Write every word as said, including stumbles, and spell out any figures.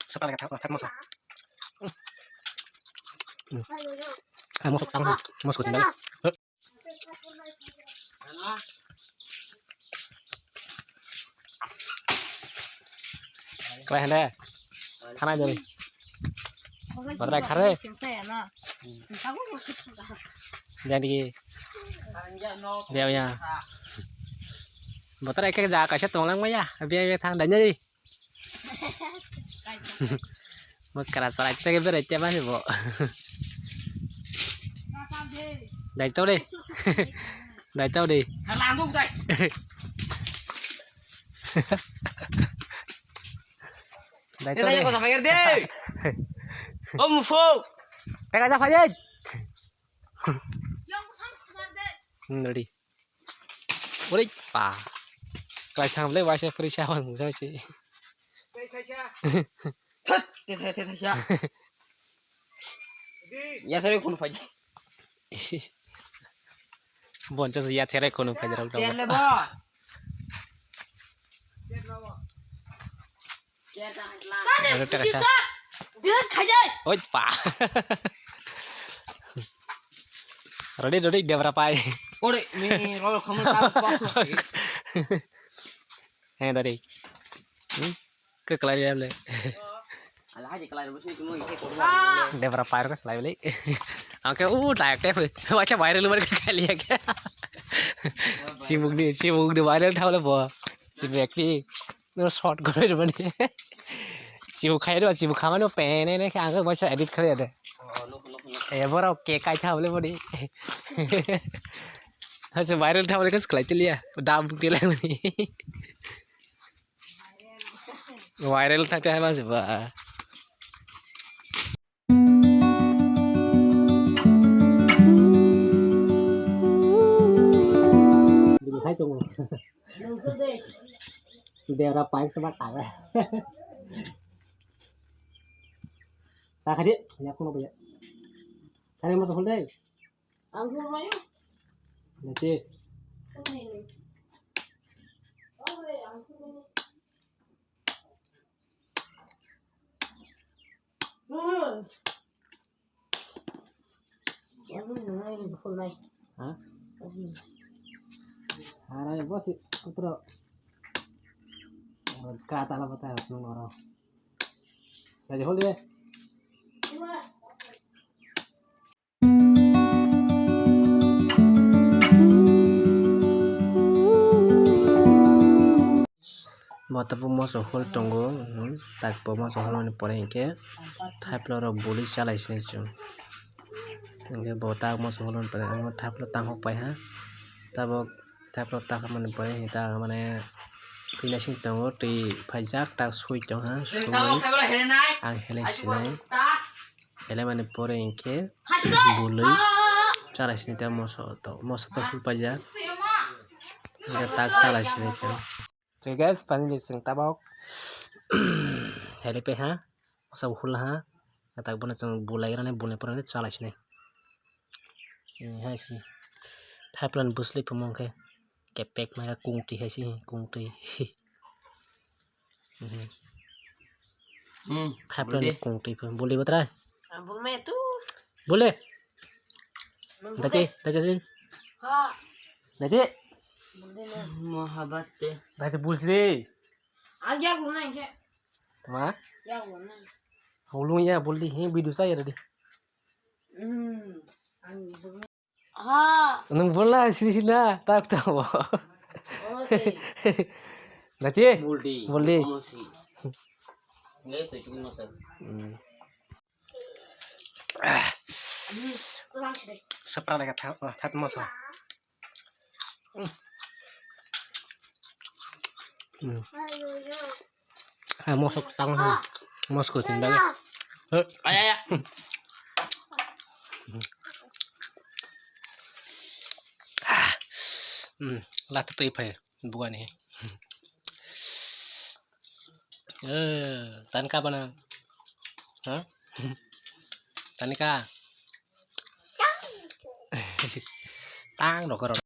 Sapa lagi thak, thak moso. Hmm. Ah, moso tang, moso ko tinggal. Khlai hande. Khana jori. Badrai khare. Jadi. Dia ya. Badrai ke ja kaisa tonglang maya. Bia bia thang danya di. Mo kara sarai te ke bere te ma bo. Dai to de. Dai to de. Dai to de. Ko sa fayar de. O mufuk. Teka sa fayar. Hmm, ready. Ore pa. Klai thang le waisa phuri sa hon sa si. Thut, te thai te thai sa. Ya thare khun phai. Bon sa ya thare khun phai rok. Te le bo. Aro taka sa. Oi pa. Rodi rodi debra pai. Ore ni rol khamu ta pa. He dari. Hmm? Ke kelai ya le. Ala haji kelai bo sini cuma ite ko. Debra pai ko selai le. Angke u dayak te. Wacha viral bar ke kali ya. Sibuk ni sibuk ni viral thau le bo. Sibuk ni. No short gore mani. Chibu khai do, chibu khamani pene ne khe ang waisa edit khai de. E boro ke kai tha bole boni. Hase viral tha bole kas khlai tiliya. Dam buk tiliya mani. Viral tha tha mas ba. Hai tongo. Dera paik sama taga. Takhadi, ya kuno ya. Tani masa hol dai. Nanti. Hmm. Yang ini, yang ini, betul, Nay. Hah? Yang ini. Harai, bos, otro. Kata lah, bata, nung oro. Jadi, hol deh. Cuma. Bo tabuk moso hol tongo, hmm, tak bo moso holmani pore hinkhe thaiplo rok buli chalai sinai chwng. Hinkhe bo tak moso holmani pore ang thaiplo tanghok pai ha, tabuk thaiplo tanghokmani pore hinkhe ta mane twi naising tongo, twi phaijak tak sui tong ha, sui ang helai sinai. Helaimani pore hinkhe bului chalai sini tei moso to, moso to hul paijak. Hinkhe tak chalai sini chwng. So guys, finally chwng tabok helai pai ha, moso hul ha, tak bono chwng bulai rani, bulai pore chalai sini. Hai si. Thaiplan bwsli phumung khe kepek mai kungtwi hai si, kungtwi. Hmm. Khapra ni kung twi pha. Buli batra. Bul me tu. Buli. Dati, dati, dati. Ha. Dati. Bul de na. Mohabbat te. Dati bul sini. Agya bul na inke. Ma? Ya bul na. Ulung ya bul di. Hi bidu sa ya tadi. Hmm. Ang bul. Ha. Nung bola sini sini na tak tak bo. Oh, si. Dati. Buldi. Buldi. Kamu si. Nggak itu cuma masa. Hmm. Sapra lagi thap thap masa. Hmm. Ah, mosok tang ha. Mosko tindang. Ay, ay, ay. Ah. Hmm, la tu tei phai buani. Eh, tan ka bana. Ha? Tan ka. Tang rok rok.